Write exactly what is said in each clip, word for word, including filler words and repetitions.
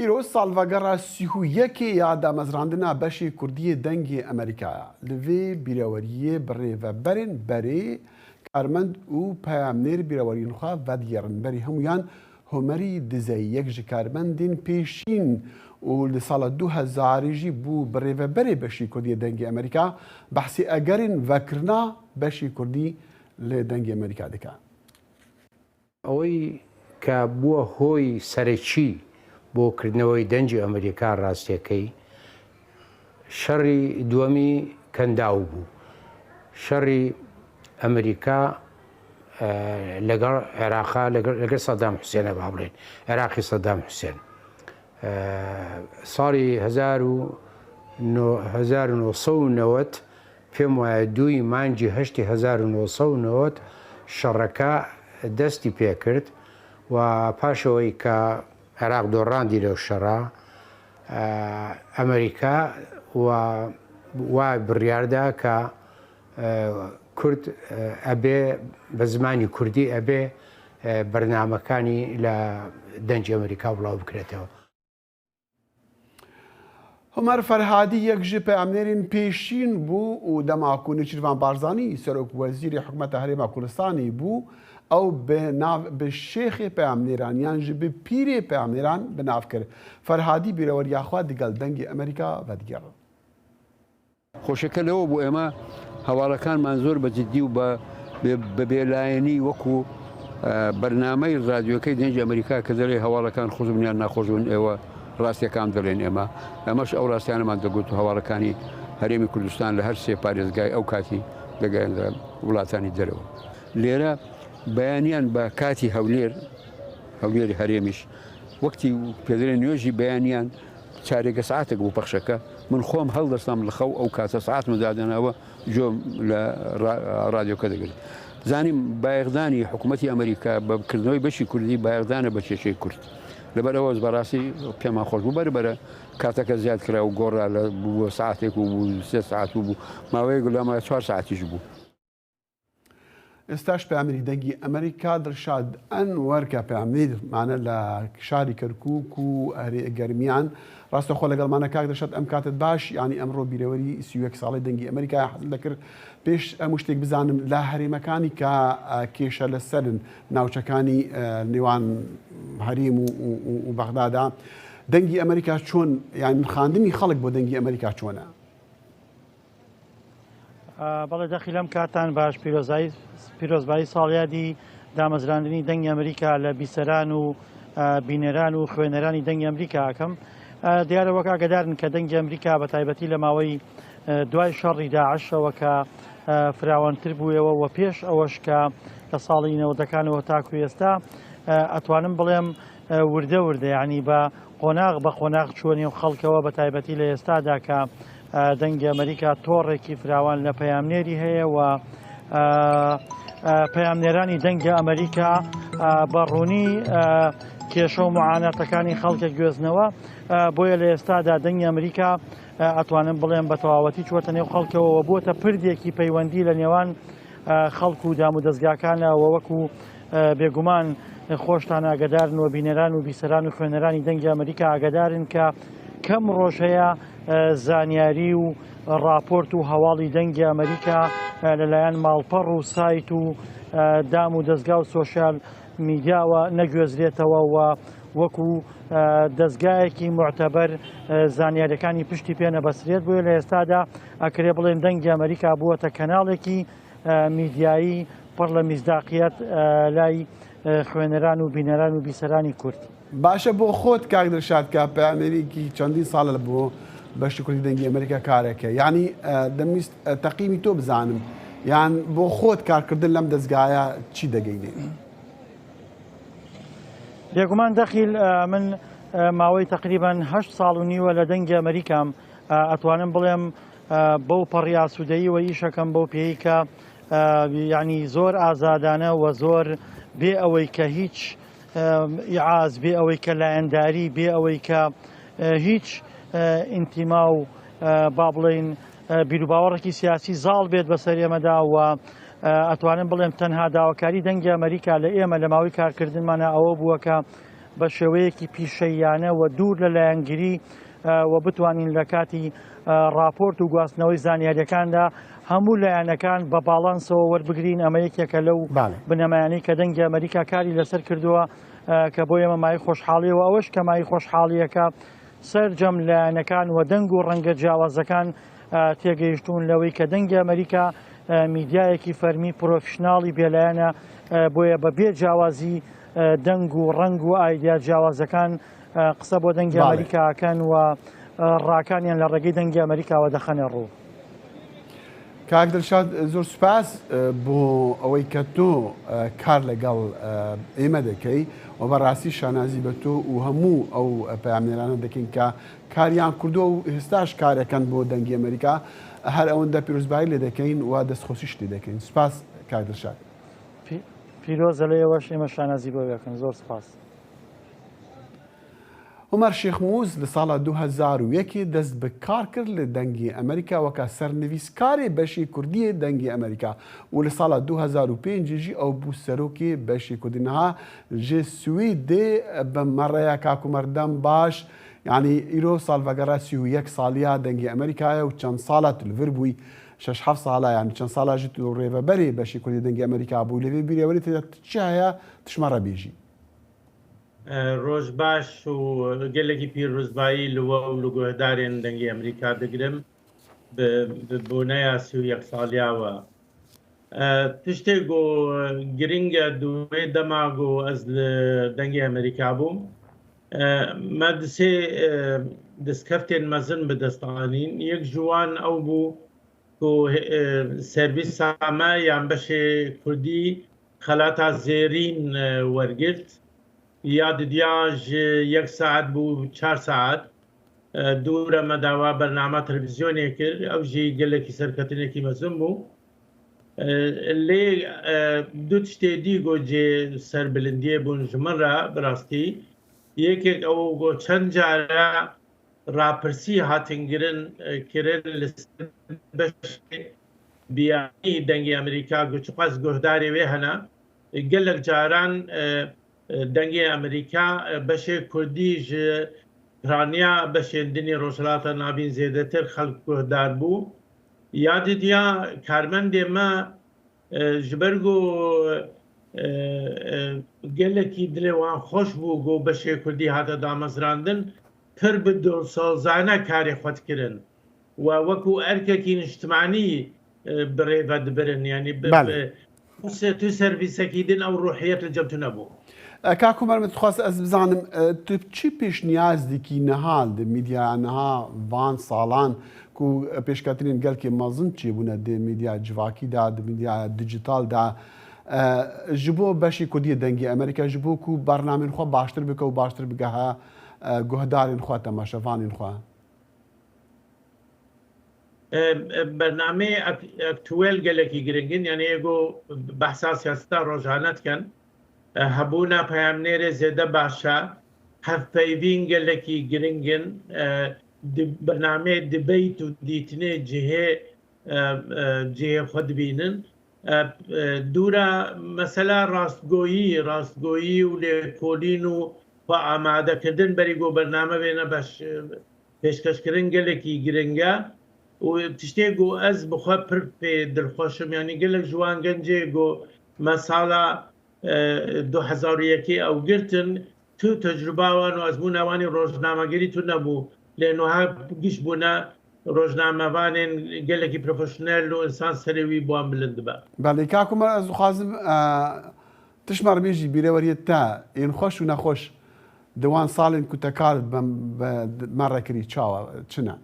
Îro salvegera sî û yekê ya damezrandina beşê Kurdî yê Dengê Amerîkaya. Li vê bîreweriyê birêveberên berê, karmend û peyamnêr bîreweriyên xwe vedigêrin. Berî hemûyan Homerî Dizey, yek ji karmendên pêşîn û li sala du hezarî jî bû birêveberê beşê Kurdî yê Dengê Amerîka, behsê egerên vekirina beşê Kurdî li Dengê Amerîka dike. ئەوەی کە بووە هۆی سەرەکی بۆ کردنەوەی دەنگی ئەمریکا ڕاستیەکەی شەڕی دووەمی کەنداو بوو. شەڕی ئەمریکا لەگەڵ عێراقا، لەگەڵ سەدام حوسێنە، با بڵێن عێراقی سەدام حوسێن. ساڵی هەزار و نۆ هەزار و نۆ سەد و نەوەد، پێم وایە دووی مانگی هەشتی هەزار و نۆ سەد و نەوەد شەڕەکە دەستی پێکرد و پاشەوەی کە عێراق دۆڕاندی لەو شەڕە، ئەمریکا و وای بڕیاردا کە کورد ئەبێ بە زمانی کوردی ئەبێ بەرنامەکانی لە دەنگی ئەمریکا بڵاو بکرێتەوە. Homer Ferhadî yek ji peyamnêrên pêşîn bû û dema ku Nêçîrvan Barzanî serokwezîrê hikûmeta Herêma Kurdistanê bû, ew bi nav bi şêxê peyamnêran yan jî bi pîrê peyamnêran bi nav kir. Ferhadî bîreweriya xwe digel Dengê Amerîka vedigere. خۆشەکە لەوە بوو ئێمە هەواڵەکانمان زۆر بە جددی و بە بە بێلایەنی وەکو بەرنامەی ڕادیۆکەی دەنگی ئەمریکا کە دەڵێ هەواڵەکان خۆش بن یان ناخۆش بن، ئێوە ڕاستیەکان دەڵێن. ئێمە ئەمەش ئەو ڕاستیانەمان دەگوت و هەواڵەکانی هەرێمی کوردستان لە هەر سێ پارێزگای ئەو کاتی دەگەیاندرا وڵاتانی دەرەوە. لێرە بەیانیان بە کاتی هەولێر، هەولێری هەرێمیش، وەکتی پێدرێن نوێژی بەیانیان چارێگە سعاتێک بوو پەخشەکە، من خۆم هەڵدەستام لە خەو، ئەو کاتە سعاتمە دادەناوە، جۆم لە ڕادیۆکە دەگرت. زانیم بایەخدانی حکوومەتی ئەمریکا بە بکردنەوەی بەشی کوردی بایەخدانە بە کێشەی کورد. لەبەر ئەوە بەڕاستی پێمان خۆش بوو، بەربەرە کاتەکە زیاد کرا و گۆڕا لە بوو سعاتێک و بوو سێ سعات و بوو ماوەیەک لە ماوەی چوار سعاتیش بوو. ئێستاش پەیامنێری دەنگی ئەمریکا دڵشاد ئەنوەر کە پەیامنێرمانە لە شاری کەرکووک و هەرێ گەرمیان. ڕاستەخۆ لەگەڵمانە کاک دڵشاد، ئەم کاتت باش، یانی ئەمڕۆ بیرەوەری سی و یەک ساڵەی دەنگی ئەمریکا حەزم دەکرد پێش ئەم شتێک بزانم لە هەرێمەکانی کە کێشە لەسەرن، ناوچەکانی نێوان هەرێم و بەغدادا دەنگی ئەمریکا چۆن، یان خاندنی خەڵک بۆ دەنگی ئەمریکا چۆنە؟ بەڵێ دەخی لەم کاتان باش پیرۆزبایی ساڵیادی دامەزراندنی دەنگی ئەمریکا لە بیسەران و بینەران و خوێنەرانی دەنگی ئەمریکا ئەکەم. دیارە وەک ئاگدارن کە دەنگی ئەمریکا بە تایبەتی لە ماوەی دوای شەڕی داعشەوە کە فراوانتر بووەوە و پێش ئەوەش کە لە ساڵی نەوەدەکانەوە تاکو ئێستا ئەتوانم بڵێم وردە وردە، یعنی بە قۆناغ بە قۆناغ چووە نێو خەڵکەوە، بە تایبەتی لە ئێستادا کە دەنگی ئەمریکا تۆڕێکی فراوان لە پەیامنێری هەیە و پەیامنێرانی دەنگی ئەمریکا بە ڕوونی کێشە و معاناتەکانی خەڵکە گوێزنەوە. بۆیە لە ئێستادا دەنگی ئەمریکا ئەتوانم بڵێم بە تەواوەتی چوەتە نێو خەڵکەوە و بووەتە پردێکی پەیوەندی لە نێوان خەڵک و دام و دەستگاکانە و وەکو بێگومان خۆشتان ئاگدارن و بینەران و بیسەران و خوێنەرانی دەنگی ئەمریکا ئاگدارن کە کەم ڕۆژەیە زانیاری و ڕاپۆرت و هەواڵی دەنگی ئەمریکا لەلایەن ماڵپەڕ و سایت و دام و دەستگا و سۆشیال میدیاوە نەگوێزرێتەوە و وەکو دەستگایەکی معتەبەر زانیاریەکانی پشتی پێ نەبەسرێت. بۆیە لە ئێستادا ئەکرێ بڵێن دەنگی ئەمریکا بووەتە کەناڵێکی میدیایی پڕ لە میزداقیەت لای خوێنەران و بینەران و بیسەرانی کورد. باشە بۆ خۆت کاک دڵشاد کە پەیامنێرێکی چەندین ساڵە بۆ بەشی کوردی دەنگی ئەمریکا کارەکە، یعنی دەمویست تەقیمی تۆ بزانم، یان بۆ خۆت کارکردن لەم دەستگایە چی دەگەینێ؟ بێگومان دەخیل من ماوەی تەقریبەن هەشت ساڵ و نیوە لە دەنگی ئەمریکام، ئەتوانم بڵێم بەو پەڕی ئاسوودەییوە ئیشەکەم بەو پێی کە یعنی زۆر ئازادانە و زۆر بێ ئەوەی کە هیچ ئیعاز، بێ ئەوەی کە لایەنداری، بێ ئەوەی کە هیچ ئینتیما و با بڵێن بیروباوەڕێکی سیاسی زاڵ بێت بەسەر ئێمەدا و ئەتوانم بڵێم تەنها داواکاری دەنگی ئەمریکا لە ئێمە لە ماوەی کارکردنمانە ئەوە بووە کە بە شێوەیەکی پیشەییانە و دوور لە لایەنگری و بتوانین لە کاتی راپۆرت و گواستنەوەی زانیاریەکاندا هەموو لایەنەکان بە باڵانسەوە وەربگرین. ئەمە یەکێکە لەو بنەمایانەی کە دەنگی ئەمریکا کاری لەسەر کردووە کە بۆ ئێمە مای خۆشحاڵیەوە. ئەوەش کە مای خۆشحاڵیەکە سەرجەم لایەنەکان و دەنگ و ڕەنگە جیاوازەکان تێگەیشتوون لەوەی کە دەنگی ئەمریکا میدیایەکی فەرمی پرۆفشناڵی بێلایەنە، بۆیە بە بێ جیاوازی دەنگ و ڕەنگ و ئایدیا جیاوازەکان قسە بۆ دەنگی ئەمریکاکەن و ڕاکانیان لە ڕێگەی دەنگی ئەمریکاوە دەخەنە ڕوو. کاک دڵشاد، زۆر سوپاس بۆ ئەوەی کە تۆ کار لەگەڵ ئێمە دەکەی و بەڕاستی شانازی بە تۆ و هەموو ئەو پەیامنێرانە دەکەین کە کاریان کردووە و هێستاش کارەکەن بۆ دەنگی ئەمریکا. هەر ئەوەندە پیرۆزبایی لێ دەکەین و دەستخۆشیش لێ دەکەین. سوپاس کاک دڵشاد. پیرۆزە لە ئێوەش، ئێمە شانازی بۆ ئەوێکن. زۆر سوپاس. عومەر شێخ موز لە ساڵا دوو هەزار و یەکێ دەست بە کار کرد لە دەنگی ئەمریکا وەکا سەرنویسکارێ بەشی کوردیە دەنگی ئەمریکا و لە ساڵا دوو هەزار و پێنج ژی ئەو بوو سەرۆکی بەشی کوردی. نەها ژێ سویدێ بە مەڕەیە کاکومەر دەم باش، یعنی ئیرۆ ساڵڤەگەڕە سی و یەک ساڵیا دەنگی ئەمریکایە و چەند ساڵە تلڤر بووی، شەش حەفت ساڵە، یعنی چەند ساڵا ژی تو ڕێڤەبەرێ بەشی کوردی دەنگی ئەمریکا بووی. لەوێ بیرێوەری تێدا چی هەیە؟ تشمە ڕەبێژی. ڕۆژ باش و gelekî pîrozbayî li we û li guhdarên Dengê Amerîka digrim bi, bi boneya sî û yek saliya we. Tiştê ku giring e di wê dema ku ez li Dengê Amerîka bûm, me di sê destkeftên mezin bi dest anîn. Yek ji wan ew bû ku servîsa me yan beşê kurdî xelata zêrîn wergirt. Ya didiya ji yek saet bû çar saet. Dûre me dawa bernama televîzyonê kir. Ew jî gelekî serketinekî mezin bû. Lê du tiştê dî ku cê serbilindiyê bûn ji min re bi rastî. Yekek ew ku çend care rapirsî hatin girin, kirin li ser beşê biyanî Dengê Amerîka ku çiqas guhdarê wê hene. Gelek caran Dengê Amerîka beşê kurdî ji piraniya beşên din ê Rojhilata Navîn zêdetir xelk guhdar bû. Ya didiya karmendê me ji ber ku gelekî dilê wan xweş bû ku beşê kurdî hate damezrandin, pir bi dilsozane karê xwe dikirin. We wekû erkekî niştimanî bi rê ve dibirin. Yanî bi, bi tu servîsekî din ew ruhiyet li cem tu nebû. Kak Omer, min dixwest ez bizanim, tu çi pêşniyaz dikî niha di mîdya niha van salan ku pêşketinên gelkê mezin çêbûne di mîdya civakî de, di mîdya dijital de, ji bo beşê kurdî yê Dengê Amerîka, ji bo ku bernamên xwe baştir bike û baştir bigehe guhdarên xwe, temaşevanên xwe? Bernameyê aktuel gelekî giring in, yanî êgo behsa siyaseta rojane dikin. Hebûna peyamnêrê zêde baş e. Hevpeyvîn gelekî giring in. Bernameyê debate û dîtinê cihê cihê xwe dibînin. Dûra mesela rastgoyî, rastgoyî û lêkolîn û xwe amadekirdin berî ku bername bêne beş, pêşkeşkirin gelekî giring e. Û tiştê ku ez bi xwe pir pê dilxweş im, yanî gelek ji wan gencê ku me sala du hezar û yekê ew girtin, tu tecrûba wan û ezmûna wan ê rojnamegerî tu nebû. Lê nuha giş bûne rojnamevanên gelekî profesyonel û însan serê wî bi wan bilind dibe. Belê, kak Omer, ez dixwazim, e, tişt me re bêjî, bîreweriyê te, ên xweş û nexweş di wan salên ku te kar bi me re kirî, çawa, çi ne?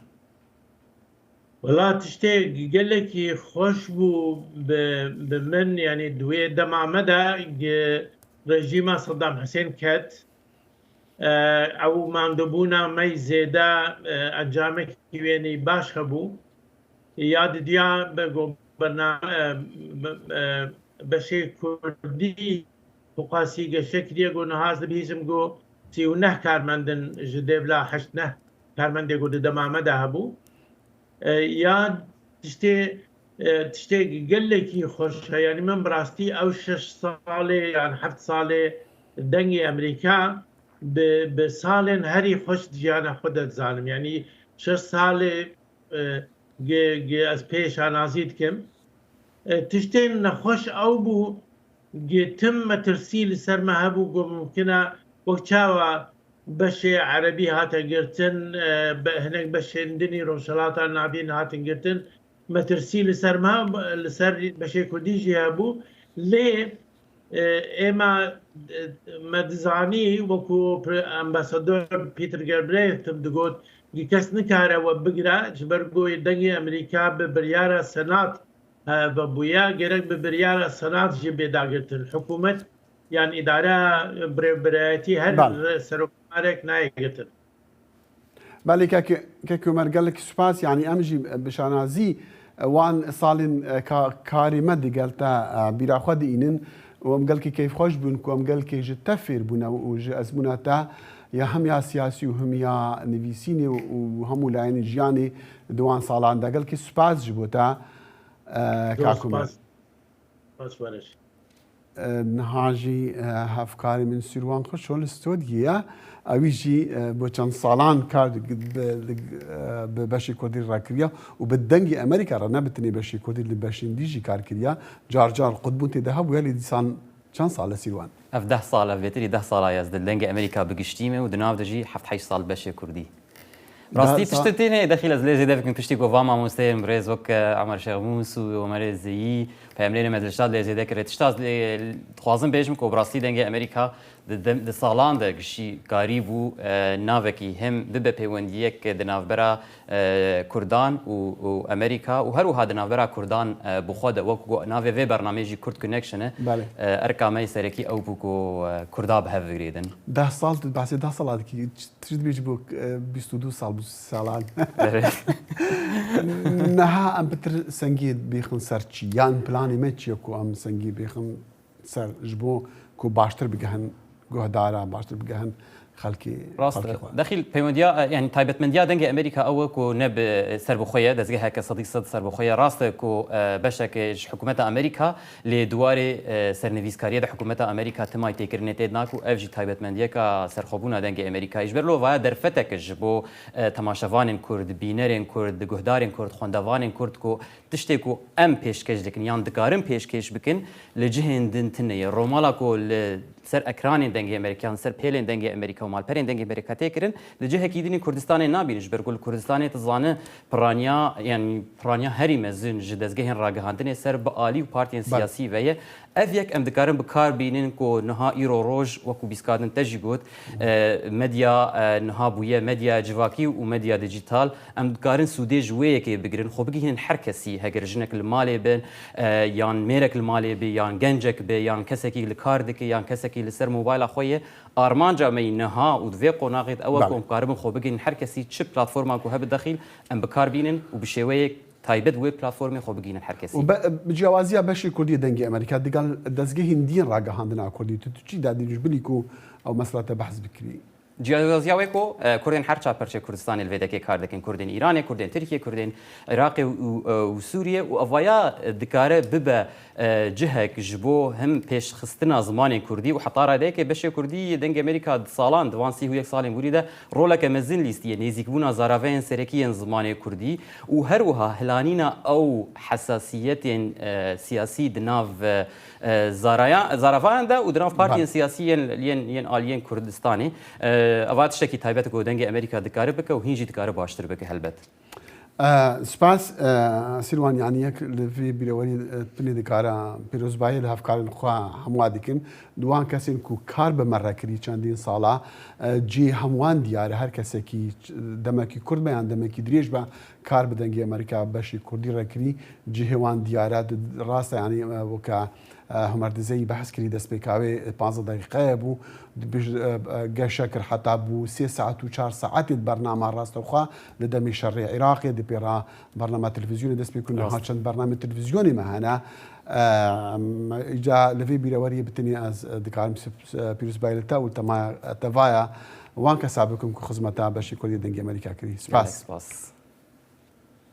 Wela tiştê gelekî xweş bû bi, bi min, yanî di wê dema me de rejîma Sedam Hisên ket. Ew mandobûna me yî zêde encamekî wênî baş hebû. Ya didiya be go bername, beşê kurdî xwepasî geşe kiriye, go niha ez dibihîzim go sî û neh karmendin ji dêvla heşt neh karmendê go di dema me de hebû. Ya tiştê, tiştê gelekî xweş e. Yanî min bi rastî ew şeş salê yan heft salê Dengê Amerîka bi, bi salên herî xweş di jiyana xwe de dizanim. Yanî şeş salê, e, gi, gi ez pê şanazî dikim. E, tiştên nexweş ew bû, gi tim metirsî li ser me hebû, ku mimkine wek çawa beşê erebî hate girtin, e, be-, hinek beşên din î Rojhilata Navîn hatin girtin. Metirsî li ser me, li ser beşê kurdî jî hebû. Lê, e, ême, e, me dizanî, wekû pre-, ambasador Peter Galbraith digot, gi kes nikare we bigire, ji ber ku dengê Amerîka bi biryara Senat, e, vebûye, gerek bi biryara Senat jî bê dagirtin. Hikûmet yan îdare, birêvbirayetî her Belê. serokkomarek nayê girtin. Belê kek, kek Omer, gelek spas, yanî em jî bi şanazî wan salên ka-, karê me digel te bîra xwe diînin û em gelkî keyfxweş bûn ku em gelkî ji te fêr bûne û ji ezmûna te ya hem ya siyasî û hem ya nivîsînê û hemû layên jiyanê di wan salan de. Gelkî spas ji bo te, e, Zor kak Omer. Spas. Spas wereş. E, niha jî, e, hevkarê min Sîrwan Xweşo li stûdyoyê ye. Ewî jî, e, bo çend salan kar di, bi, di, e, bi beşê kurdî re kiriya û bi dengê Amerîka re, ne bi tenê beşê kurdî, li beşên dî jî kar kiriya. Car car qutbûn tê de hebûye, lê dîsan çend sal e Sîrwan? Ev deh sal e, vêtirî deh sala ye ez di dengê Amerîka bi giştî me û di nav de jî heft heşt sal beşê kurdî. Rastî tiştê têne dexîl ez lê zêde bikim piştî ku va mamosteyên birêz wek, e, Emer Şexmûs û Omerê Zeyî, peyamnêrê me dilşad lê zêde kire. Tişta ez lê dixwazim bêjim ku bi rastî dengê Amerîka di dem-, di salan de gişî karî bû, e, navekî hem bibe pêwendiyek di navbera, e, Kurdan û, û Amerîka û her wiha di navbera Kurdan, e, bi xwe de wek ku navê vê bernameyê jî Kurd Connection e. Belê. E, erka me yê serekî ew bû ku, e, Kurda bi hev girêdin. Deh sal, tu behsê deh sala dikî. Tişt dibêjî bû, e, bîst û du sal bû, salan. Evet. Niha em pitir sengiyê bêxin ser çi? Yan planê me çi ye ku em sengiyê bêxin ser ji bo ku baştir bigehin guhdara, baştir bigehin xelkê, Rast e. Xelkê xwe? Dexîl peywendiya, e, yani taybetmendiya dengê Amerîka ew e ku ne bi ser bi xwe ye, dezgeheke sedî sed ser bi xwe ye. Rast e ku, e, beşeke ji hikûmeta Amerîka Lê di warê, e, sernivîskariyê de hikûmeta Amerîka timay têkirinê tê dina ku ev jî taybetmendiyeka serxwebûna dengê Amerîkayê. Ji ber lo vaya derfetek ji bo, e, temaşevanên Kurd, bînerên Kurd, guhdarên Kurd, xwendevanên Kurd ku tiştê ku em pêşkêş dikin yan dikarin pêşkêş bikin, li cihên din tune ye. Romala ku li ser ekranên dengê Amerîka, li ser pêlên dengê Amerîka û malperên dengê Amerîka tê kirin, li cihekî din ê Kurdistanê nabînin. Ji ber ku li Kurdistanê tu zane piraniya, yani piraniya herî mezin ji dezgehên ragihandinê ser bi alî û partiyên Belê. siyasî ve ye. Ev yek em dikarin bi kar bînin ku niha îro roj, wekû bîskadin te jî got, e, medya, e, niha bûye medya civakî û medya dîjîtal. Em dikarin sûdê ji wê yekê bigirin, xwe bigihînin her kesî, heger jinek li malê be, e, yan mêrek li malê be, yan gencek be, yan kesekî li kar dike, yan kesekî li ser mobayla xwe ye. Armanca me yî niha û di vê qonaxê de ew e ku Belê. em karibin xwe bigihînin her kesî, çi platforma ku hebe dexîl, em bi kar bînin û bi şêweyek taybet wê platformê xwe bigihînin her kesî. Û be-, bi ciyawaziya beşê Kurdî yê Dengê Amerîka digel dezgehên dîn ragihandina Kurdî, tu, tu çi dadî ji bilî ku ew mesela te behs bikirî? Ciyawaziya wê ku, e, Kurdên her çar perçê Kurdistanê li vê dekê kar dikin, Kurdên Îranê, Kurdên Tirkiyê, Kurdên Iraqê û, û, û Sûriyê û evaya, e, dikare bibe, e, cihek ji bo him pêşxistina zimanê Kurdî û heta radeyekê beşê Kurdî yê Dengê Amerîka di salan, di van sî û yek salên borî de roleke mezin lîstiye nêzîkbûna zaraveyên serekî yên zimanê Kurdî û her wiha hilanîna ew hesasiyetên, e, siyasî di nav, e, e, zaraya-, zaravayan de û di nav partiyên Belê. siyasî yên, yên, yên aliyên Kurdistanê. E, eva tiştekî taybet e ku Dengê Amerîka dikare bike û hîn jî dikare baştir bike helbet. E, spas, e, Sîrwan, yanî yek li vê bîrewerî, e, pinê dikare pîrozbayê li hevkarên xwe hemû dikim. Di wan kesên ku kar bi me re kirî çendîn sala, e, cihê hemû wan diyar e, her kesekî ç-, demekî kurt be yan demekî dirêj be, kar bi Dengê Amerîka beşê Kurdî re kirî, cihê wan diyar e. Di, rast e, yanî, e, weke, e, Homer Dizeyî behs kirî, destpêka wê, e, panzdeh deqîqe ye bû. Di bij-, e, e, geşe kir heta bû sê saet û çar saetê di bernama rastexwe li demê şerê Iraqê di pê re bernama televîzyonê dest pê kir. Niha Rast. çend bernamê televîzyonê me hene. E, em, îca li vê bîreweriyê bi tenê ez, e, dikarim sp-, e, pîrozbayê li te û temaya, e, tevaya wan kesa bikim ku xizmeta beşê Kurdî Dengê Amerîka kirî. Spas. Gelek spas.